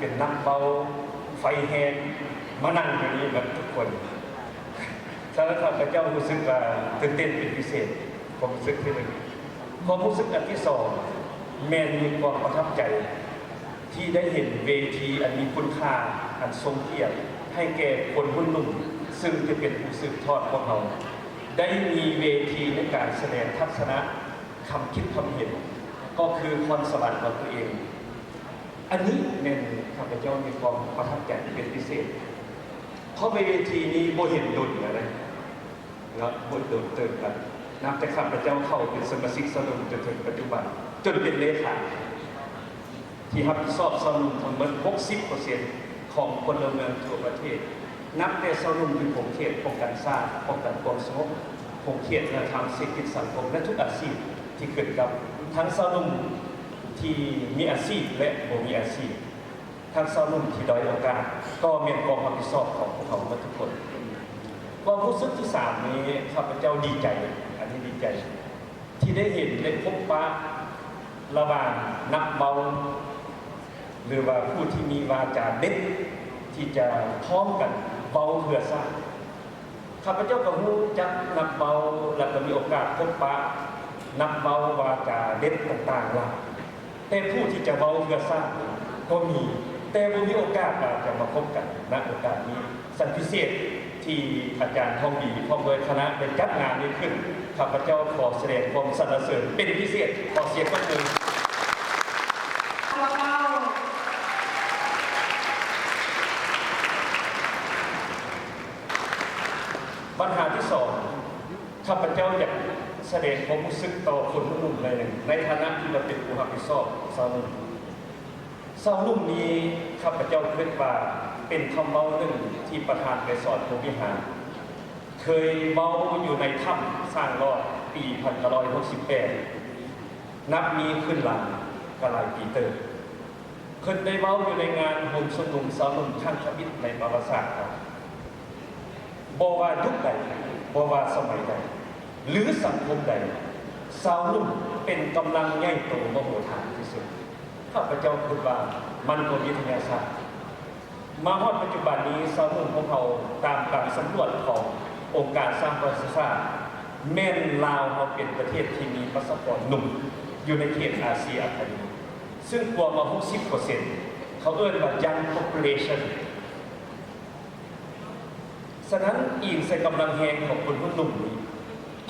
ເປັນນັກເວົ້າໄຟແຮງ ມານັ່ງຢູ່ນີ້ເບິດທຸກຄົນ. ສະນັ້ນ ຂ້າພະເຈົ້າຮູ້ສຶກວ່າຕື່ນເຕັ້ນເປັນພິເສດ. ຄວາມຮູ້ສຶກທີໜຶ່ງ. ຄວາມຮູ້ສຶກອັນທີສອງ ແມ່ນມີຄວາມປະທັບໃຈ ທີ່ໄດ້ເຫັນເວທີອັນມີຄຸນຄ່າ ອັນຊົງກຽດໃຫ້ແກ່ຄົນຮຸ່ນໜຸ່ມ ຊຶ່ງຈະເປັນຜູ້ສືບທອດພວກເຮົາ ໄດ້ມີເວທີໃນການສະແດງທັດສະນະ ຄຳຄິດຄຳເຫັນ ກໍຄືພອນສະຫວັນຂອງຕົວເອງ. ອັນນີ້ແມ່ນຂ້າພະເຈົ້າມີຄວາມປະທັບໃຈເປັນພິເສດ ເພາະເວທີນີ້ບໍ່ເຫັນດົນແລ້ວເດ້ ເນາະ ບໍ່ດົນເຕີບແລ້ວ ນັບແຕ່ຂ້າພະເຈົ້າເຂົ້າເປັນສະມາຊິກຊາວໜຸ່ມຈົນເຖິງປັດຈຸບັນ ຈົນເປັນເລຂາ ທີ່ຮັບຜິດຊອບຊາວໜຸ່ມທັງໝົດຫົກສິບເປີເຊັນຂອງພົນລະເມືອງທົ່ວປະເທດ, ນັບແຕ່ຊາວໜຸ່ມຢູ່ຂົງເຂດປ້ອງກັນຊາດ, ປ້ອງກັນຄວາມສະຫງົບ, ຂົງເຂດວັດທະນະທຳ, ເສດຖະກິດ, ສັງຄົມ ແລະ ທຸກອາຊີບທີ່ຂຶ້ນກັບ ທັງຊາວໜຸ່ມທີ່ມີອາຊີບ ແລະ ບໍ່ມີອາຊີບ. ທັງຊາວໜຸ່ມທີ່ດ້ອຍໂອກາດ ກໍແມ່ນຄວາມຮັບຜິດຊອບຂອງພວກເຮົາໝົດທຸກຄົນ. ຄວາມຮູ້ສຶກທີສາມນີ້ ຂ້າພະເຈົ້າດີໃຈ, ອັນນີ້ດີໃຈ ທີ່ໄດ້ເຫັນ ໄດ້ພົບປະລະຫວ່າງນັກເວົ້າ ຫຼືວ່າຜູ້ທີ່ມີວາຈາເດັດ ທີ່ຈະພ້ອມກັນເວົ້າເພື່ອຊາດ. ຂ້າພະເຈົ້າກໍຮູ້ຈັກນັກເວົ້າ ແລະ ກໍມີໂອກາດພົບປະນັກເວົ້າວາຈາເດັດຕ່າງໆຫຼາຍ, ແຕ່ຜູ້ທີ່ຈະເວົ້າເພື່ອຊາດກໍມີ, ແຕ່ບໍ່ມີໂອກາດວ່າຈະມາພົບກັນນະໂອກາດນີ້. ສັນພິເສດທີ່ອາຈານທອງດີພ້ອມດ້ວຍຄະນະໄດ້ຈັດງານນີ້ຂຶ້ນ, ຂ້າພະເຈົ້າຂໍສະແດງຄວາມສັນລະເສີນເປັນພິເສດ. ຂໍສຽງຕົບມື. ບັນຫາທີສອງ ຂ້າພະເຈົ້າຢາກສະແດງຄວາມຮູ້ສຶກຕໍ່ຄົນໜຸ່ມໆໜ້ອຍໜຶ່ງ ໃນຖານະທີ່ວ່າເປັນຜູ້ຮັບຜິດຊອບຊາວໜຸ່ມ. ຊາວໜຸ່ມນີ້ ຂ້າພະເຈົ້າຄິດວ່າເປັນຄຳເວົ້າໜຶ່ງທີ່ປະທານໄກສອນ ພົມວິຫານ ເຄີຍເວົ້າຢູ່ໃນຖ້ຳຊ້າງລອດ ປີພັນເກົ້າຮ້ອຍຫົກສິບແປດ ນັບມີຄືນຫຼັງກໍຫຼາຍປີເຕີບ. ເພິ່ນໄດ້ເວົ້າຢູ່ໃນງານໂຮມຊຸມນຸມຊາວໜຸ່ມຄັ້ງທຳອິດໃນປະຫວັດສາດວ່າ ບໍ່ວ່າຍຸກໃດ, ບໍ່ວ່າສະໄໝໃດ ຫຼື ສັງຄົມໃດ, ຊາວໜຸ່ມເປັນກຳລັງໃຫຍ່ໂຕມະໂຫຖານທີ່ສຸດ. ຂ້າພະເຈົ້າຄິດວ່າມັນກໍວິທະຍາສາດ. ມາຮອດປັດຈຸບັນນີ້ ຊາວໜຸ່ມພວກເຮົາ, ຕາມການສຳຫຼວດຂອງອົງການສະຫະປະຊາຊາດ, ແມ່ນລາວເຮົາເປັນປະເທດທີ່ມີປະຊາກອນໜຸ່ມຢູ່ໃນເຂດອາຊີອາຄະເນ ຊຶ່ງກວ່າມາຫົກສິບເປີເຊັນ ເຂົາເອີ້ນວ່າ young population. ສະນັ້ນ, ອີງໃສ່ກຳລັງແຮງຂອງຄົນຮຸ່ນໜຸ່ມນີ້,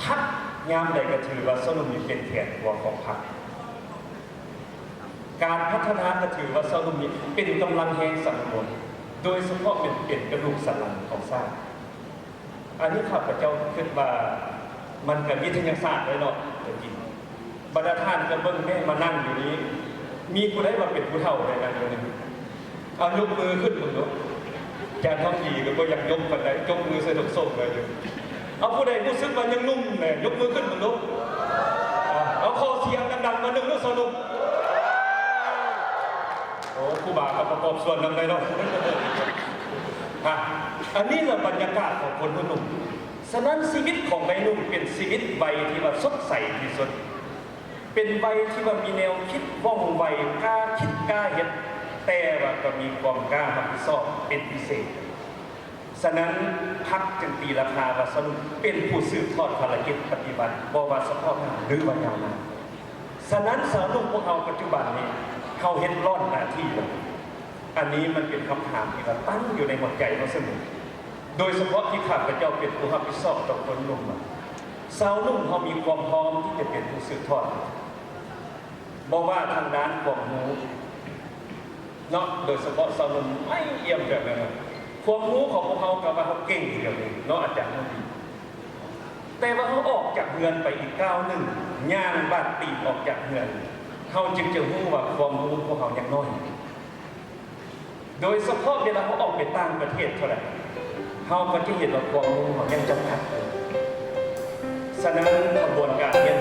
ພັກຍາມໃດກໍຖືວ່າຊາວໜຸ່ມນີ້ເປັນແຂນຂົວຂອງພັກ. ການພັດທະນາກໍຖືວ່າຊາວໜຸ່ມນີ້ເປັນກຳລັງແຮງສຳຄັນ, ໂດຍສະເພາະແມ່ນເປັນກະດູກສັນຫຼັງຂອງຊາດ. ອັນນີ້ຂ້າພະເຈົ້າຄິດວ່າມັນກໍວິທະຍາສາດໄດ້ເນາະ ຕົວຈິງ. ບັນດາທ່ານກໍເບິ່ງແມ້ ມານັ່ງຢູ່ນີ້ ມີຜູ້ໃດວ່າເປັນຜູ້ເຖົ້າແດ່ນັ່ງຢູ່ນີ້? ເອົາຍົກມືຂຶ້ນເບິ່ງດູ. ອາຈານທອງດີກໍບໍ່ຢາກຍົກປານໃດ, ຍົກມືໃສ່ສົງໆໄວ້ຢູ່. ເອົາ ຜູ້ໃດຮູ້ສຶກວ່າຍັງໜຸ່ມແດ່ ຍົກມືຂຶ້ນເບິ່ງດູ. ເອົາ ຂໍສຽງດັງໆມາໜຶ່ງດູ ຊາວໜຸ່ມ. ໂອ້ ຄູບາກໍປະກອບສ່ວນນຳໄດ້ເນາະ. ອາ ອັນນີ້ລະບັນຍາກາດຂອງຄົນໜຸ່ມ. ສະນັ້ນ ຊີວິດຂອງໄວໜຸ່ມເປັນຊີວິດໄວທີ່ວ່າສົດໃສທີ່ສຸດ, ເປັນໄວທີ່ວ່າມີແນວຄິດວ່ອງໄວ, ກ້າຄິດກ້າເຮັດ, ແຕ່ວ່າກໍມີຄວາມກ້າຮັບຜິດຊອບເປັນພິເສດ. ສະນັ້ນ ພັກຈຶ່ງຕີລາຄາວ່າຊາວໜຸ່ມເປັນຜູ້ສືບທອດພາລະກິດປະຕິວັດ, ບໍ່ວ່າສະເພາະໜ້າ ຫຼືວ່າຍາວນານ. ສະນັ້ນ ຊາວໜຸ່ມພວກເຮົາປັດຈຸບັນນີ້ ເຮົາເຮັດລ້ອນໜ້າທີ່ແລ້ວ. ອັນນີ້ມັນເປັນຄຳຖາມທີ່ວ່າຕັ້ງຢູ່ໃນຫົວໃຈເຮົາສະເໝີ, ໂດຍສະເພາະທີ່ຂ້າພະເຈົ້າເປັນຜູ້ຮັບຜິດຊອບຕໍ່ຄົນໜຸ່ມ. ຊາວໜຸ່ມເຮົາມີຄວາມພ້ອມທີ່ຈະເປັນຜູ້ສືບທອດ, ບໍ່ວ່າທາງດ້ານຄວາມຮູ້ເນາະ, ໂດຍສະເພາະຊາວໜຸ່ມໃໝ່ອຽມແບບນັ້ນນະ, ຄວາມຮູ້ຂອງພວກເຮົາກໍວ່າເຮົາເກັ່ງດຽວນີ້ເນາະ ອາຈານ. ແຕ່ວ່າເຮົາອອກຈາກເຮືອນໄປອີກກ້າວໜຶ່ງ, ຍ່າງບາດຕີນອອກຈາກເຮືອນ, ເຮົາຈຶ່ງຈະຮູ້ວ່າຄວາມຮູ້ພວກເຮົາຍັງນ້ອຍ. ໂດຍສະເພາະເວລາເຮົາອອກໄປຕ່າງປະເທດເທົ່າໃດ, ເຮົາກໍຈະເຫັນວ່າຄວາມຮູ້ເຮົາຍັງຈຳກັດຢູ່. ສະນັ້ນ ຂະບວນການຮຽ